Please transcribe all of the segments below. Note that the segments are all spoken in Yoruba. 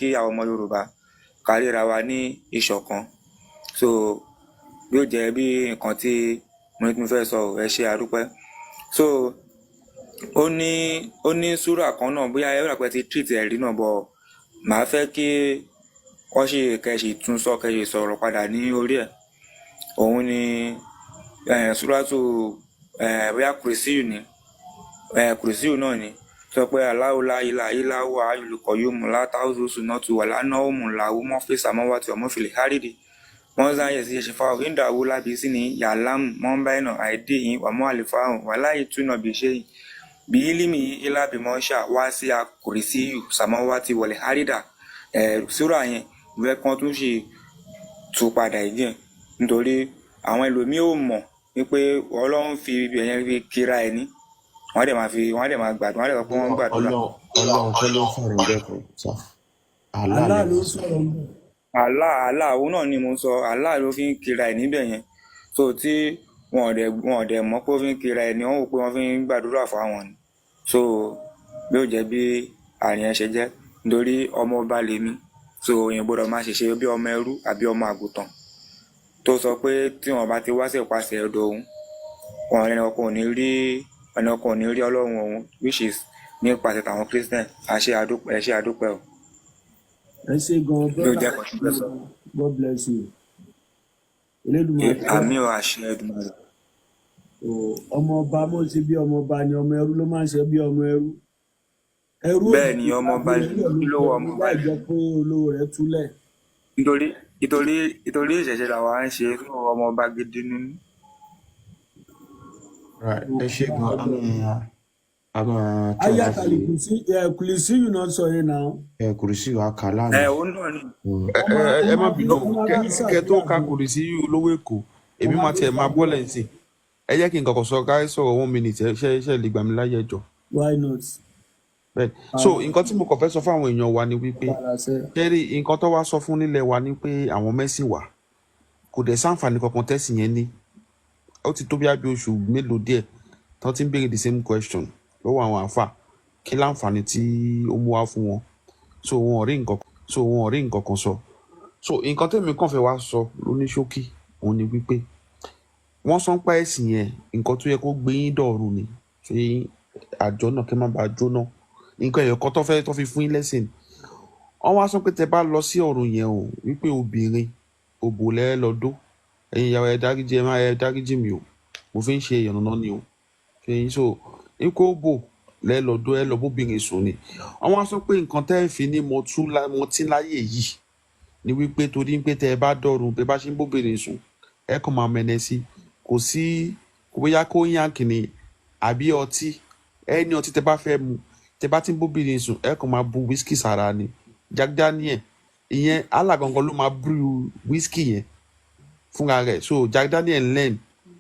kí àwọn ọmọ Yorùbá ká ríra wa ní ìṣọ̀kan. So bí ó jẹ́ bí nǹkan tí mo ní tí mo fẹ́ sọ ò, ẹ ṣé, a dúpẹ́. So ó ní súrà kan náà, bóyá ẹ rà pé ti treat ẹ̀ rí náà, but màá fẹ́ kí wọ́n ṣe kẹ́ ṣì tún sọ, kẹ́ ṣì sọ̀rọ̀ padà ní orí ẹ̀. Òun ni súrátù bóyá Kùrìsíyù ni, Kùrìsíyù náà ni, sọ pé "Allahu la ilaha illa huwa hayyul qayyum la ta'khudhuhu sinatun wala nawmun lahu ma fis samawati wa ma fil ardi man dhal ladhi yashfa'u indahu illa bi'iznihi ya'lamu ma bayna aydihim wa ma khalfahum wa la yuhituna bi shay'in min ilmihi illa bima sha'a wasi'a kursiyyu samawati wal arda." Súrà yẹn, mo fẹ́ kán tún ṣe tú padà again, nítorí àwọn ẹlòmíì ò mọ̀ wípé Ọlọ́run fi ibẹ̀ yẹn fi kíra ẹ̀ ní, wọ́n á dẹ̀ máa gbàdúrà, wọ́n á dẹ̀ sọ pé wọ́n ń gbàdúrà. Ọlọ́run kọ́ ló ń sọ̀rọ̀ bẹ́ẹ̀ kọ́ sá, Allah Allah lè ló máa ń sọ. sọ̀rọ̀ ń bẹ̀. Allah, Allah, òun náà ni mo ń sọ. Allah ló fi ń kíra ẹ̀ níbẹ̀ yẹn. So tí wọn ò dẹ̀ mọ̀ pé ó fi ń kíra ẹ̀ ni, wọ́n wò pé wọ́n fi ń gbàdúrà fáwọn ni. So bí ó jẹ́ bí àárín ẹ̀ ṣe jẹ́, nítorí ọmọ ọba lèmi, so èèyàn gbọ́dọ̀ máa ṣèṣe bí ọmọ ẹrú àbí ọmọ àgùntàn tó sọ pé tí wọn bá ti wá sí ìpasẹ̀ ọ̀dọ̀ òun, wọn ẹnì kan ò ní rí Ọlọ́run òun, which is nípasẹ̀ tàwọn Christian. Àṣẹ àdúpẹ́, ẹ ṣé, àdúpẹ́ o. Ẹ ṣé gan, Bí ó brother. jẹ́ kan tí mo fẹ́ sọ. God bless you. Elédùmarè. Àmín o, àṣẹ Èdùmàrè. O, ọmọ ọba mọ̀ sí bí ọmọ ọba ni, ọmọ ẹrú ló máa ń ṣe bí ọmọ ẹrú. Ẹrú ò Bẹ́ẹ̀ ni, sì ọmọ ọba fi rẹ̀ lẹ̀ lówó lóko ọmọ ẹrú ọba láì jẹ́ pé olówó rẹ̀ túlẹ̀. Nítorí ìṣẹ̀ṣe làwa ń ṣe fún ọmọ ọba gidi ni mí. Right, ẹ ṣé gan. A máa try láti Ayatollah Kùsí ẹ Kùlìsí yìí náà sọ yẹn náà. Ẹ Kùrìsì wa kà Ẹ lánàá. òun náà ni. Ẹ Wọ́n máa ẹ ẹ wọ́n má máa fi bínú. wọ́n máa Kẹ fi kẹ tó ṣàdúrà ka gan. Kùrìsì olówó Èkó, Wọ́n èmi máa máa fi tiẹ̀ máa ṣàdúrà. bọ́lẹ̀ sí. Ẹ jẹ́ kí n kọ́kọ́ sọ, ká sọ̀rọ̀ one minute. Ẹ ṣe lè gbà mí láyé, ẹjọ́? Why not? Bẹ́ẹ̀, so nǹkan tí mo kàn fẹ́ sọ fún àwọn èèyàn wa ni wípé Aláṣẹ. ṣẹ́rí nǹkan tó wá sọ fún nílẹ̀ wa ni pé àwọn mẹ́sìn wà, kò dẹ̀ sáǹfààní kankan tẹ́sìn yẹn ní. Ó ti tó bí abí oṣù mélòó díẹ̀ tó ti ń béèrè the same question lọ́wọ́ àwọn àáfà, kí láǹfààní tí ó mú wá fún wọn. So wọn ò rí nǹkan kan sọ. So nǹkan tẹ́mi kàn fẹ́ wá sọ lóní ṣókí òun ni wípé wọ́n sọ ń pa ẹ̀sìn yẹn, nǹkan tó yẹ kó gbé yín dọ̀run ni, ṣé àjọ náà kẹ́ má bàa jóná, nǹkan ẹ̀yọ̀ kan tó fẹ́ tó fi fún yín lẹ́sìn. Wọ́n wá sọ pé tẹ bá lọ sí ọ̀run yẹn o, wípé obìnrin òbò lẹ́ lọ dó. Ẹ̀yin ìyàwó, ẹ dáríjì, ẹ má ẹ dáríjì mi o, mo fi ń ṣe ìyànnà ni o, ṣe yín. So ikú òbò lẹ́ lọ dó, ẹ lọ bóbìnrin sùn ni. Wọ́n wá sọ pé nǹkan tẹ́ ẹ fi ní mọtí láyè yìí ni wípé torí pé tẹ ẹ bá dọ̀run, bẹ bá ṣe ń bóbìnrin sùn, ẹ kàn máa mẹ́nẹ sí, kò sí bóyá kó yànkì ni àbí ọtí, ẹni ọtí tẹ bá fẹ́ mu, tẹ bá ti ń bóbìnrin sùn, ẹ kàn máa bu whisky sára ni, Jack Daniel ìyẹn. Allah gangan ló máa brew whisky yẹn fúnra rẹ̀. So Jack Daniel learn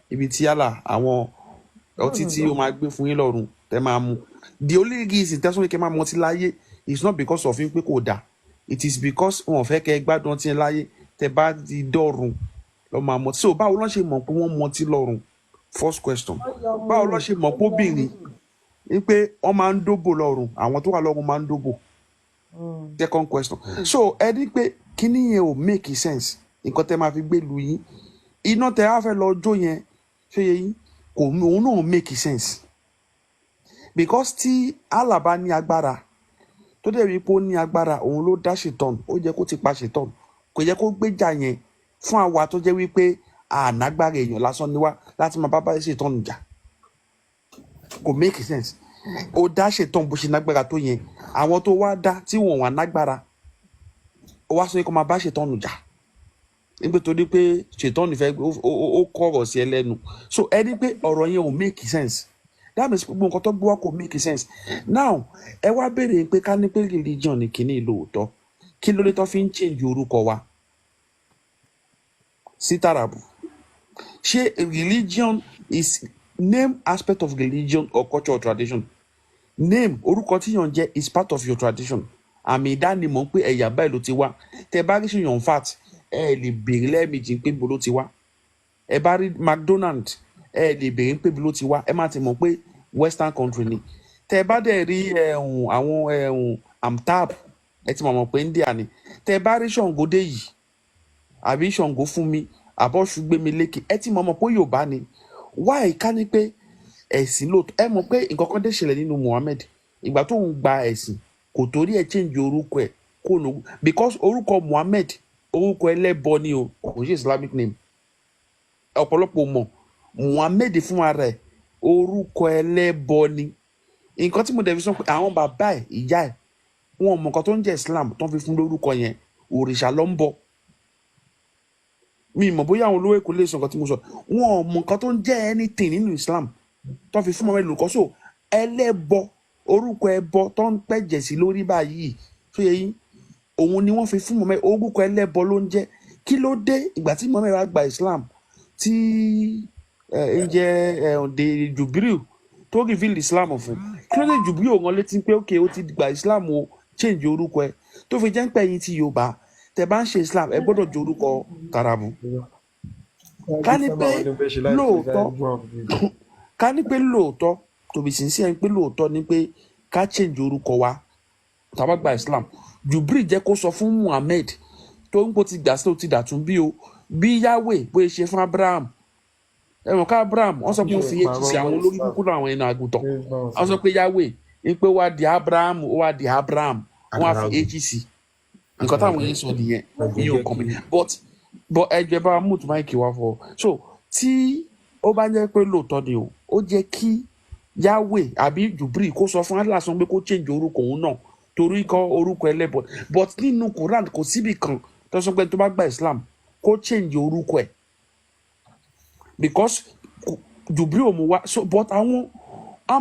ibi tí Allah, àwọn ọtí tí ó máa gbé fún yín lọ́rùn tẹ máa mu. The only reason tẹ́sán kẹ́ máa mu ọtí láyé is not because of yín pé kò dáa, it is because wọn ò fẹ́ kẹ́ gbádùn ọtí yẹn láyé. Tẹ bá di dọ́run lọ́ máa mọtí. So báwo lọ́ ṣe mọ̀ pé wọ́n mọtí lọ́run? First question, báwo lọ́ ṣe mọ̀ pé obìnrin wípé wọ́n máa ń dóbò lọ́run, àwọn tó wà lọ́run máa ń dóbò? Second question. So ẹ ní pé kíní yẹn ò make sense. Nǹkan tẹ máa fi gbé lu yín, iná tẹ á fẹ́ lọ jó yẹn, ṣé yẹ yín kò, òun náà make sense, because tí Allah bá ní agbára tó dẹ̀ rí pé ó ní agbára, òun ló dá ṣètọ́n, ó jẹ́ kó ti pa ṣètọ́n, kò yẹ kó gbéjà yẹn fún àwa tó jẹ́ wípé ànágbára, èèyàn lásán ni wá láti máa bá ṣètọ́n jà. Kò make sense. Ó dá ṣètọ́n bó ṣe nágbára tó yẹn, àwọn tó wá dá tí wọn wà nágbára, ó wá sọ pé kó máa bá ṣètọ́n jà nígbà torí pé ṣètọ́n fẹ́ ó kọ̀rọ̀ sí ẹ lẹ́nu. So ẹni pé ọ̀rọ̀ yẹn ò make sense. That means gbogbo nǹkan tó gbé wá kò make sense. Now ẹ wá béèrè pé ká ní pé religion ni kìíní lóòótọ́, kí ló dé tó fi ń change orúkọ wa sí tàràbù? Ṣé religion is name aspect of religion or culture or tradition? Name, orúkọ tí yàn jẹ́, is part of your tradition, àmì ìdánimọ̀ pé ẹ̀yà báyìí ló ti wá. Tẹ bá rí ṣèyàn fat, ẹ lè béèrè lẹ́ẹ̀mejì pé ibo ló ti wá. Ẹ bá rí McDonald, ẹ lè béèrè pé ibo ló ti wá, ẹ má ti mọ̀ pé western country ni. Tẹ bá dẹ̀ rí ẹ̀hún àwọn ẹ̀hún amtab Ẹ ti mọ̀ mọ̀ pé India ni. Tẹ bá rí Ṣàngó dé yìí, àbí Ṣàngó fún mi, àbọ̀ṣù gbé mi lékè, ẹ ti mọ̀ mọ̀ pé Yorùbá ni. Why? Ká ní pé ẹ̀sìn lóòótọ́, ẹ mọ̀ pé nǹkan kan dé ṣẹlẹ̀ nínú Muhammad ìgbà tó ń gba ẹ̀sìn, kò torí ẹ̀ change orúkọ ẹ̀ kó nù, because orúkọ Muhammad, orúkọ ẹlẹ́bọ ni o, kò ṣe Islamic name. Ọ̀pọ̀lọpọ̀ mọ̀ Muhammad fúnra rẹ̀, orúkọ ẹlẹ́bọ ni. Nǹkan tí mo dẹ̀ fi sọ pé àwọn bàbá ẹ̀, ìyá ẹ̀, wọn ò mọ̀ nǹkan tó ń jẹ́ Islam tó ń fi fún lórúkọ yẹn. Òrìṣà ló ń bọ. Mi mọ̀ bóyá àwọn olówó Èkó lè sọ nǹkan tí mo sọ. Wọn ò mọ̀ nǹkan tó ń jẹ́ anything nínú Islam tó fi fún Muhammad lórúkọ. So ẹlẹ́bọ, orúkọ ẹbọ tó ń pẹ̀jẹ̀ sí lórí báyìí tó yẹ yín, òun ni wọ́n fi fún Muhammad. Orúkọ ẹlẹ́bọ ló ń jẹ́. Kí ló dé ìgbà tí Muhammad wá gba Islam, tí ẹ ń jẹ́ ẹ de Jubril tó reveal Islam fún, kí ló dé Jubril ò rán létí pé ok, ó ti gba Islam o, change orúkọ ẹ, tó fi jẹ́ ń pẹ́ yín ti Yorùbá, tẹ bá ń ṣe Islam, ẹ gbọ́dọ̀ jẹ́ orúkọ tarabu? Ká ní pé lóòótọ́, ká ní pé lóòótọ́, to be sincere, pé lóòótọ́ ni pé ká change orúkọ wa tá a bá gba Islam, Jubril jẹ́ kó sọ fún Muhammed tó ń kó ti gbà sí, ó ti dàtún bí o bí Yahweh bóyá ṣe fún Abraham. Ẹ mọ̀ ká Abraham, wọ́n sọ pé wọ́n fi etí sí àwọn olórí kúkú náà, àwọn ẹnu àgùntàn. Wọ́n sọ pé Yahweh ń pé wá di Abraham, ó wá di Abraham, wọ́n á fi h sí. Nǹkan táwọn yẹn sọ nìyẹn. Ìyẹn ò kàn mí, but ẹ jẹ́ bá mute mic wá fọ. So tí ó bá jẹ́ pé lóòótọ́ ni o, ó jẹ́ kí Yahweh àbí Jubril kó sọ fún Allah sọ pé kó change orúkọ òun náà, torí kọ́ orúkọ ẹlẹ́bọ. But nínú Quran, kò síbì kan tó sọ pé tó bá gba Islam, kó change orúkọ ẹ̀, because Jubril ò mú wá. So but àwọn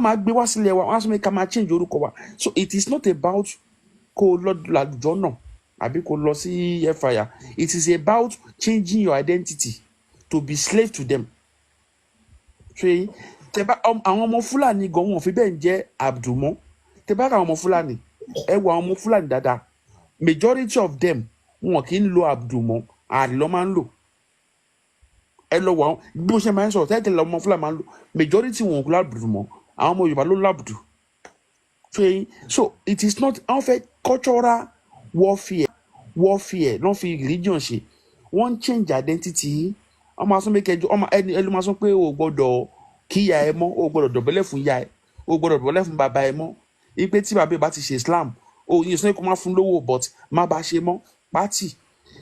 máa gbé wá sílẹ̀ wa, wọ́n á sọ pé ká máa change orúkọ wa. So it is not about kó o lọ làlùjọ náà àbí kó o lọ sí hellfire. It is about changing your identity to be slave to them. Ṣe tẹ bá àwọn ọmọ Fúlàní gan, wọn ò fi bẹ́ẹ̀ ń jẹ́ Abdul mọ́. Tẹ bá ra àwọn ọmọ Fúlàní, ẹ wo àwọn ọmọ Fúlàní dáadáa, majority of them, wọn kì í lo Abdul mọ́, àlè lọ́ máa ń lò. Ẹ lọ wọ àwọn bí mo ṣe máa ń sọ̀rọ̀ tẹ́lẹ̀, ọmọ Fúlàní máa ń lò, majority wọn kò lábùdù mọ́. Àwọn ọmọ Yorùbá ló lábùdù. Ṣe so it is not, wọ́n fẹ́ cultural warfare lọ́n fi religion ṣe. Wọ́n ń change identity yín. Wọ́n máa sọ pé kẹjọ ọmọ ẹni ẹni máa sọ pé o ò gbọ́dọ̀ kíyà ẹ mọ́, o ò gbọ́dọ̀ dọ̀bálẹ̀ fún ìyá ẹ, o ò gbọ́dọ̀ dọ̀bálẹ̀ fún bàbá ẹ mọ́, ipe tí bàbá ẹ bá ti ṣe Islam o, yìí sọ pé kó má fún lówó, but má bá ṣe mọ́ pátì.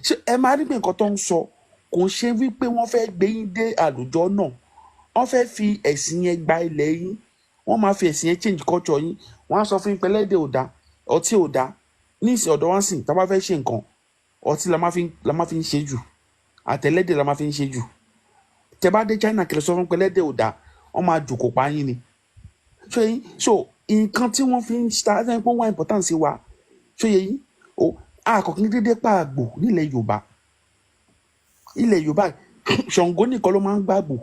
Ṣé ẹ máa rí pé nǹkan tó ń sọ kò ń ṣe wípé wọ́n fẹ́ gbé yín dé àlùjọ náà? Wọ́n fẹ́ fi ẹ̀sìn yẹn gba ilẹ̀ yín. Wọ́n máa fi ẹ̀sìn yẹn change culture yín. Wọ́n á sọ fún yín pé ẹlẹ́dẹ̀ ò dáa, ọtí ò dáa. Ní ìsìn ọ̀dọ̀ wá sìn, tá a bá fẹ́ ṣe nǹkan, ọtí la máa fi ń ṣe jù, àtẹlẹ́dẹ̀ la máa fi ń ṣe jù. Tẹ bá dé China, kìlọ̀ sọ fún pé ẹlẹ́dẹ̀ ò dáa, wọ́n máa jòkó pa yín ni. Ṣé yín? So nǹkan tí wọ́n fi ń ta ẹ́ pé wọ́n wá important sí wa. Ṣé yẹ yín o? Àkọ́kí dédé pa àgbò nílẹ̀ Yorùbá. Ilẹ̀ Yorùbá, Ṣàngó nìkan ló máa ń gbàgbò.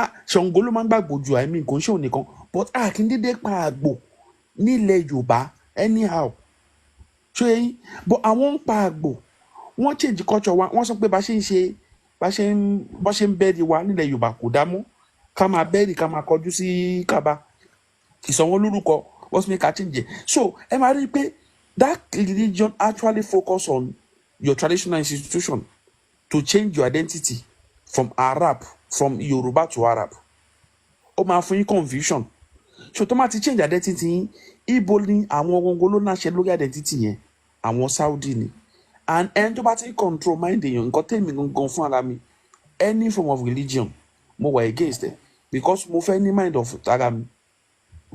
Ah, Ṣàngó ló máa ń gbàgbò jù. I mean, kò ń ṣe òun nìkan, but a kì í dédé pa àgbò nílẹ̀ Yorùbá anyhow. Ṣé yẹ yín? But àwọn ń pa àgbò, wọ́n change culture wa. Wọ́n sọ pé bá ṣe ń ṣe, bá ṣe ń bẹ́ẹ̀rì wa nílẹ̀ Yorùbá kò dá mọ́, ká máa bẹ́ẹ̀rì, ká máa kọjú sí Kaba, ìsọ̀wọ́n lórúkọ, wọ́n sì ní ká change ẹ̀. So ẹ máa rí i pé that religion actually focus on your traditional institution to change your identity from Arab, from Yorùbá to Arab. Ó máa fún yín confusion. So tó máa ti change identity yín, ibo ni àwọn gbogbo ló náṣẹ lórí identity yẹn? Àwọn Saudi ni. And ẹni tó bá ti ń control mind èèyàn, nǹkan tèmi gangan fún ara mi, any form of religion, mo wà against it, because mo fẹ́ ní mind of ara mi.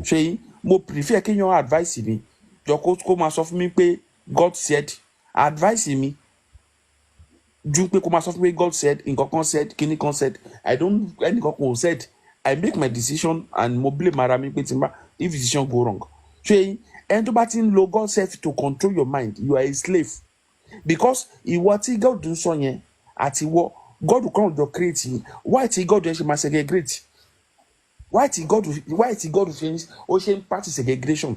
Ṣe yín? Mo prefer kéèyàn advice mi jọ kó máa sọ fún mi pé God said, advice mi, ju pé kó máa sọ fún mi pé God said, nǹkan kan said, kíní kan said. I don't, ẹnìkan kan ò said. I make my decision and mo blame ara mi pé tí n bá, if decision go wrong. Ṣe yín? Ẹni tó bá ti ń lo God said to control your mind, you are a slave, because ìwọ tí God ń sọ yẹn àti ìwọ, God kan jọ create yín. Why tí God yẹn ṣe máa segregate? Why tí God ṣe ń, ó ṣe ń practice segregation?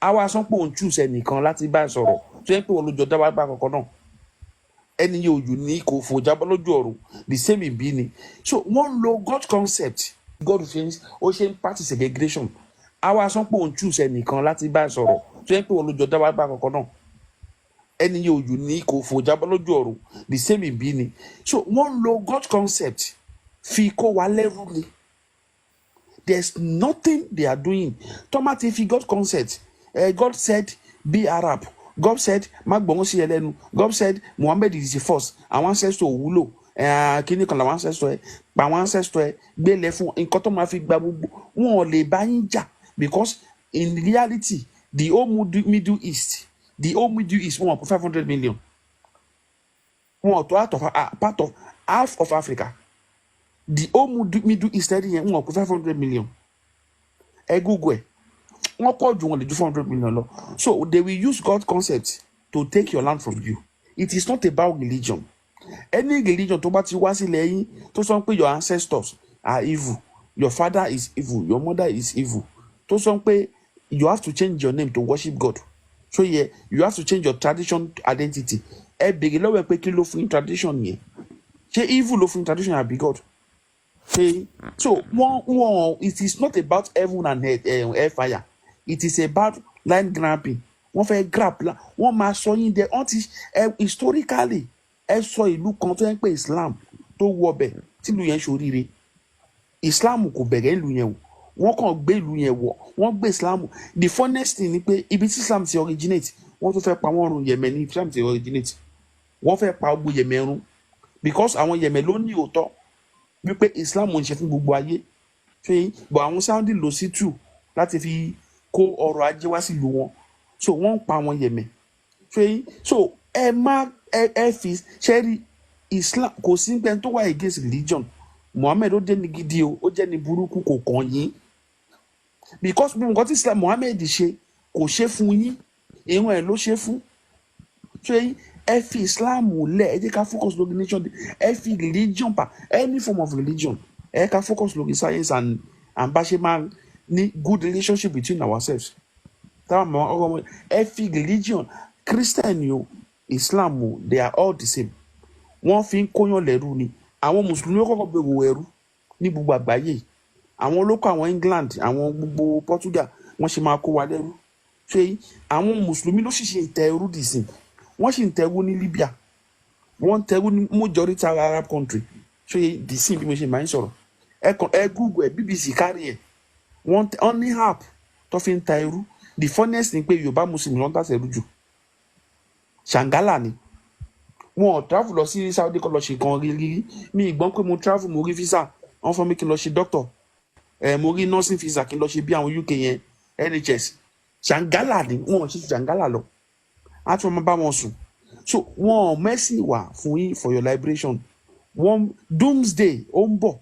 Àwa sọ pé òun choose ẹnìkan láti bá sọ̀rọ̀, tó yẹ pé òun ló jọ dá wá bá kankan náà, ẹni yóò yù ní kò fò jábọ́ lójú ọ̀run, the same ìbí ni. So wọ́n ń lo God concept. God ṣe ń, ó ṣe ń practice segregation? Àwa sọ pé òun choose ẹnìkan láti bá sọ̀rọ̀, tó yẹ pé òun ló jọ dá wá bá kankan náà. Ẹni yẹn ò unique, kò fò jábọ́ lójú ọ̀run. The same ìbí ni. So wọ́n lo God concept fi kó wa lẹ́rú ni. There's nothing they are doing. Tọ́mà ti fi God concept, God said be Arab, God said má gbọ́n sí ẹ lẹ́nu, God said Muhammad is the first, àwọn ancestor ò wúlò, kíní kan làwọn ancestor ẹ pa, àwọn ancestor ẹ gbélé fún nǹkan tó máa fi gba gbogbo wọn ò lè bá yín jà, because in reality the whole Middle East, the whole Middle East, wọn kò 500 million, wọn ò tó out of part of half of Africa. The whole Middle East ẹni yẹn, wọn kò 500 million. Ẹ Google ẹ, wọn pọ̀ jù, wọn lè ju 400 million lọ. So they will use God concept to take your land from you. It is not about religion. Any religion tó bá ti wá sílẹ̀ yín tó sọ pé your ancestors are evil, your father is evil, your mother is evil, tó sọ pé you have to change your name to worship God, so yeah, you have to change your tradition identity, ẹ bèrè lọ́wọ́ ẹ pé kí ló fún yín tradition yẹn? Ṣé evil ló fún yín tradition àbí God? Ṣe so wọn it is not about heaven and earth, hellfire. It is about land grabbing. Wọ́n fẹ́ grab wọ́n máa sọ yín dẹ. Wọ́n ti ẹ historically, ẹ sọ ìlú kan tó yẹn pé Islam tó wọbẹ̀ tìlú yẹn ṣoríire. Islam kò bẹ̀rẹ̀ ìlú yẹn o, wọ́n kàn gbé ìlú yẹn wọ̀, wọ́n gbé Islam. The funniest thing ni pé ibi tí Islam ti originate, wọ́n tún fẹ́ pa wọ́n run. Yemen ní Islam ti originate. Wọ́n fẹ́ pa gbogbo Yemen run because àwọn Yemen ló ní òótọ́ wípé Islam ń ṣe fún gbogbo ayé ṣé, but àwọn Saudi lò sí tù láti fi kó ọrọ̀ ajé wá sílùú wọn, so wọ́n ń pa àwọn Yemen ṣé. So ẹ má ẹ fi ṣẹ́rí Islam, kò sí pé tó wà against religion. Muhammed, ó jẹ́ ní gidi o, ó jẹ́ ní burúkú, kò kàn yín, because gbogbo nǹkan tí Islam Muhammed ṣe, kò ṣe fún yín, ìran ẹ̀ ló ṣe fún. Ṣé ẹ fi Islam lẹ̀, ẹ jẹ́ ká focus lórí nation. Ẹ fi religion pa any form of religion, ẹ ká focus lórí science and bá ṣe máa ní good relationship between ourselves. Táwọn ọmọ ọmọ ẹ fi religion, Christian o, Islam o, they are all the same. Wọ́n fi ń kóyàn lẹ́rú ni. Àwọn mùsùlùmí ó kọ́kọ́ gbèrò ẹrú ní gbogbo àgbáyé. Àwọn olóko, àwọn England, àwọn gbogbo Portugal, wọ́n ṣe máa kó wa lẹ́rú. Ṣé àwọn mùsùlùmí ló sì ṣe ìtẹ ẹrú dìsìn? Wọ́n sì ń tẹrú ní Libya, wọ́n ń tẹrú ní majority Arab country. Ṣé dìsìn bí mo ṣe máa ń sọ̀rọ̀, ẹ kàn ẹ Google ẹ, BBC kárí ẹ. Wọ́n ní app tó fi ń ta ẹrú. The funniest ni pé Yorùbá Muslim ló ń tà sẹ́rú jù. Ṣàǹgálà ni. Wọn ò travel lọ sí Saudi kọ́ lọ ṣe nǹkan rí rí. Mi ìgbọ́n pé mo travel, mo rí visa, wọ́n fún mi kí n lọ ṣe doctor, ẹ mo rí nursing visa kí n lọ ṣe bí àwọn UK yẹn, NHS. Ṣàǹgálà ni. Wọn ò ṣe ṣàǹgálà lọ, á tún máa bá wọn sùn. So wọn ò mẹ́sìn wà fún yín for your liberation. Wọn doomsday ó ń bọ̀,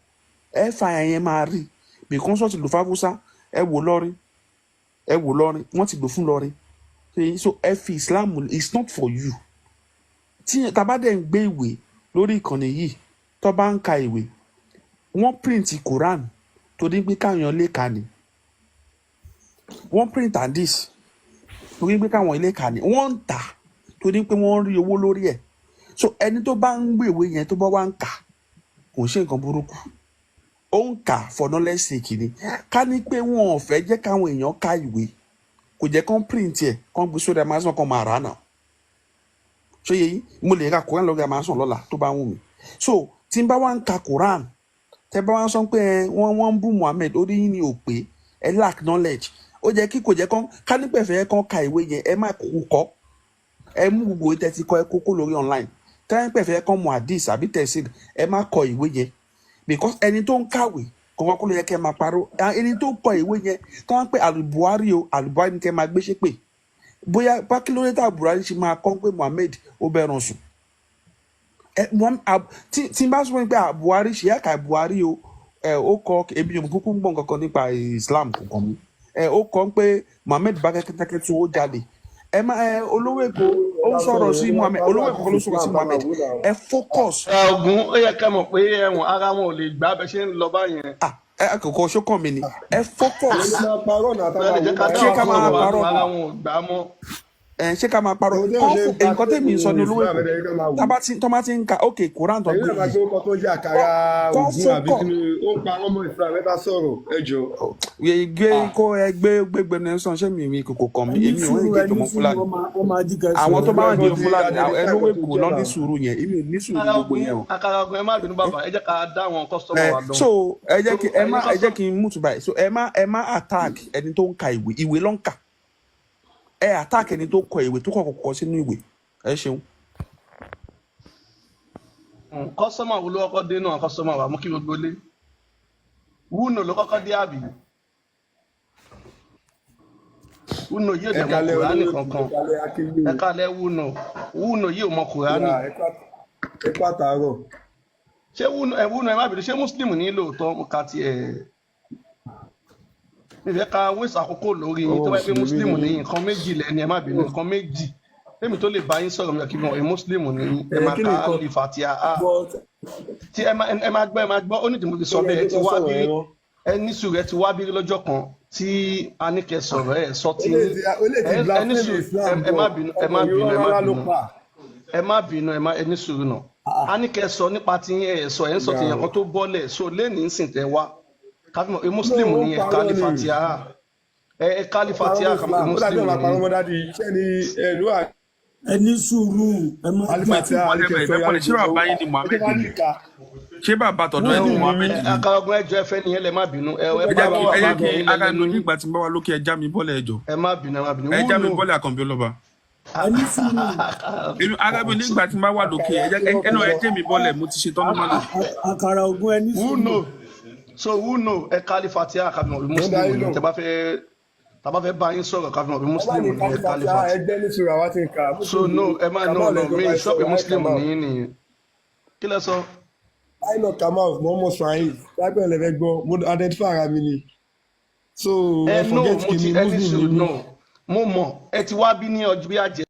ẹ fà yẹn máa rí, because wọ́n ti lò fáfúsá. Ẹ wò lọ́rin, ẹ wò lọ́rin, wọ́n ti lò fún lọ́rin. So ẹ fi Islam, it's not for you. Tí tá bá dẹ̀ ń gbé ìwé lórí ìkànnì yìí, tó bá ń ka ìwé, wọ́n print Quran torí pé káwọn lè kà ní. Wọ́n print hadith torí pé káwọn ilé kà ní. Wọ́n ń tà torí pé wọ́n ń rí owó lórí ẹ̀. So ẹni tó bá ń gbé ìwé yẹn, tó bá wá ń kà, kò ń ṣe nǹkan burúkú. Ó ń kà for knowledge sake ni. Ká ní pé wọn ò fẹ́ jẹ́ káwọn èèyàn ka ìwé, kò jẹ́ kán print ẹ̀, kán gbé sórí Amazon, kán máa rà á nà. Ṣé yẹ yín? Mo lè ra Quran lórí Amazon lọ́la tó bá wù mí. So tí n bá wá ń ka Quran, tẹ bá wá ń sọ pé ẹ, wọ́n ń bú Muhammed, orí yín ni ò pé, ẹ lack knowledge. Ó jẹ́ kí kò jẹ́ kán ká nípẹ̀ fẹ́ kán ka ìwé yẹn, ẹ má kúkú kọ́. Ẹ mú gbogbo ìtẹ́ ti kọ́, ẹ kókó lórí online. Tẹ́ nípẹ̀ fẹ́ kán mọ hadith àbí tẹ̀sí, ẹ má kọ ìwé yẹn, because ẹni tó ń kàwé kọ̀ọ̀kan kó ló yẹ kẹ́ ẹ máa parọ́. Ẹni tó kọ ìwé yẹn tó wọ́n ń pè Àlùbùhárí o, Àlùbùhárí ni kẹ́ ẹ máa gbé ṣépè. Bóyá pákílódé Buhari ṣe máa kọ́ pé Muhammed ó bẹ̀rùn sùn. Ẹ tí n bá sọ pé Buhari ṣe yàkà Buhari o, ẹ ó kọ, ebi yòókù kúkú ń gbọ̀n kankan nípa Islam kò kàn mí. Ẹ ó kọ pé Muhammed bá kẹ́kẹ́kẹ́ tún ó jalè. Ẹ má ẹ olówó Èkó ó ń sọ̀rọ̀ sí Muhammed, olówó Èkó kan ló sọ̀rọ̀ sí Muhammed. Ẹ focus. Ẹ ogun, ó yẹ ká mọ̀ pé ẹ̀wọ̀n ara wọn ò lè gbá bẹ ṣe ń lọ báyẹn. Ah, ẹ kò ṣókàn mi ni. Ẹ focus. Èyí máa parọ́ náà tá Bẹ́ẹ̀ máa lè jẹ́ wò ká náà. Ṣé ká dáhùn máa sọ̀rọ̀ parọ́ ara ni? wọn ò gbá mọ́. Ẹ ṣé ká máa parọ́ Ohun tí kọ́ wọ́n ṣe fún ń ta nǹkan tèmi ń sọ ní fíìmù olówó Islam Èkó. ẹ̀rẹ́ ká máa wò. Tá bá ti ń ka ok Quran tó Ẹ̀yin gbé náà máa yìí gbé orúkọ tó ń jẹ́ àkàrà kọ́ Ògún fún àbí kọ́ kí ni ó ń pa wọ́n mọ́ Islam, ẹ bá sọ̀rọ̀ ẹ jọ. Gbé kó ẹ gbé gbégbé ní sàn ṣé mi kò kàn mí. Ẹni Èmi ò ń sùúrù, gé ẹni tọmọ sùúrù, Fúlàní. wọ́n máa jí kẹ́ Àwọn tó sọ̀rọ̀. bá wà ní Ẹgbẹ́ ti Fúlàní identify ẹlówó nǹkan tó Èkó jẹ́ lọ ní náà. sùúrù yẹn, èmi ò ní sùúrù Àkàrà gbogbo Ogun, yẹn o. Àkàrà Ogun, ẹ má bínú bàbá, ẹ jẹ́ ká dá àwọn kọ́sítọ́mà Ẹ wa lóhùn. so ẹ jẹ́ So kí ẹ ẹ̀yin má ẹ jẹ́ kọ́sítọ́mà kí n mú tù báyìí. So ẹ má attack ẹni tó ń ka ìwé, ìwé ló ń kà. Ẹ attack ẹni tó kọ ìwé tó kọ̀kọ̀ kọ sínú ìwé. Ẹ ṣeun. Kọ́sítọ́mà wo ló kọ́kọ́ dé náà? Kọ́sítọ́mà wa mú kí gbogbo lé wúnò ló kọ́kọ́ dé, àbí wúnò yóò Ẹ dẹ̀ mọ kalẹ̀ Kùránì olówó Èkó, kankan. ẹ kalẹ̀ akínyìn. Ẹ kalẹ̀ wúnò, wúnò yìí ò mọ Kùránì. Yà, ẹ kú àtàárọ̀. Ṣé wúnò, ẹ wúnò, ẹ má bínú, ṣé Muslim ní lóòótọ́? Mo ka tiẹ̀ mi fẹ́ ká wéṣọ àkókò lórí yín Ọmọ tó bá yẹ pé Mùsùlùmí Muslim ni ní mí. nǹkan méjì lẹ́ni, ẹ má bínú, nǹkan méjì tèmi tó lè bá yín sọ̀rọ̀ mi kí n mọ̀ ẹ Muslim ní ẹ Ẹ máa kí ni ka nǹkan alifatia a But tí ẹ máa gbọ́, ẹ máa gbọ́, ó ní tí mo fi sọ lórí bẹ́ẹ̀. Ẹ ẹjọ́ ti tó wá sọ̀rọ̀ bí ẹ wọ́n. ẹ ní sùúrù, ẹ ti wá bí lọ́jọ́ kan tí a ní kẹ́ sọ̀rọ̀, ẹ sọ tí Ó lè yín ti ó lè ti ẹ ní blaspheme sùúrù, ẹ Islam ẹ má gan. bínú, ẹ má Ọmọ bínú, irọ́ ẹ má rárá ló bínú, pa. ẹ má bínú, ẹ má ẹ ní sùúrù náà. A ní kẹ́ sọ nípa tí yín, ẹ sọ, ẹ ń sọ Yà tìyàn o. kan tó bọ́lẹ̀ so lẹ́nìí ń sìn tẹ́ wá káfíńmọ̀ ẹ No, Muslim ó ní ń ẹ parọ́ ni. kálífàtíà ẹ Ó parọ́ kálífàtíà mọ́ kàmọ́ Islam. Ó dàbí Muslim ọ̀la ní. parọ́ mọ́ dádì. Iṣẹ́ ni ẹ̀lú Ẹ ní sùúrù, ẹ má jà. Alifatia Whatever, àríkẹ́sọ ìfẹ́ pọ̀lẹ̀ ṣé bàbá yín ni ẹ tó Mohammed bá ní ni? ìka. Ṣé bàbá tọ̀dọ̀ ẹ Muslim ni ni mí. Mohammed ni? Àkàrà Ogun, ẹjọ ẹ fẹ́ nìyẹn lẹ, má bínú, ẹ Ẹ ẹ jẹ́ bá kí bá ẹ bá jẹ́ kí mi lẹ ara lẹ́nu ní yín. ìgbà tí n bá wà lókè, ẹ já mi bọ́lẹ̀, ẹ jọ̀ọ́. Ẹ má bínú, ẹ má bínú. Ẹ já mi Wúnò bọ́lẹ̀, Àkànbí Ọlọ́ba. Ẹ ní sùúrù. Èmi ara mi nígbà tí n bá wà lókè, ẹ jẹ́ ẹ náà ẹ jẹ́ mi bọ́lẹ̀, mo ti ṣe tán normally. Àkàrà Ogun, ẹ ní sùúrù. Wúnò, so wúnò, ẹ kálífàtíà káfíńmọ̀ bí Mo ń darí Muslim ní lò. tẹ bá fẹ́ tá bá fẹ́ bá yín sọ̀rọ̀ káfíńmọ̀ bí Ẹ má Muslim ní ní ẹ Kalifatia kálífàtíà. ẹgbẹ́ ní sùúrù àwa ti ń kà. So Muslim no, ni mí. ẹ má no Kamal no ẹjọ́ mi bá ẹ sọ pé sọ̀rọ̀. Hi Muslim Kamal. ní yín nìyẹn, kí lẹ sọ? Aina Kamal Mohammed Swain. Láìpẹ́ lẹ́fẹ̀ẹ́ gbọ́, mo identify ara mi ni. So Ẹ ẹ no forget mo kí ti ni ẹ ní Muslim ni sùúrù mí. no, mo mọ̀ ẹ ti wá bí ní ọjọ́ bí àjẹ.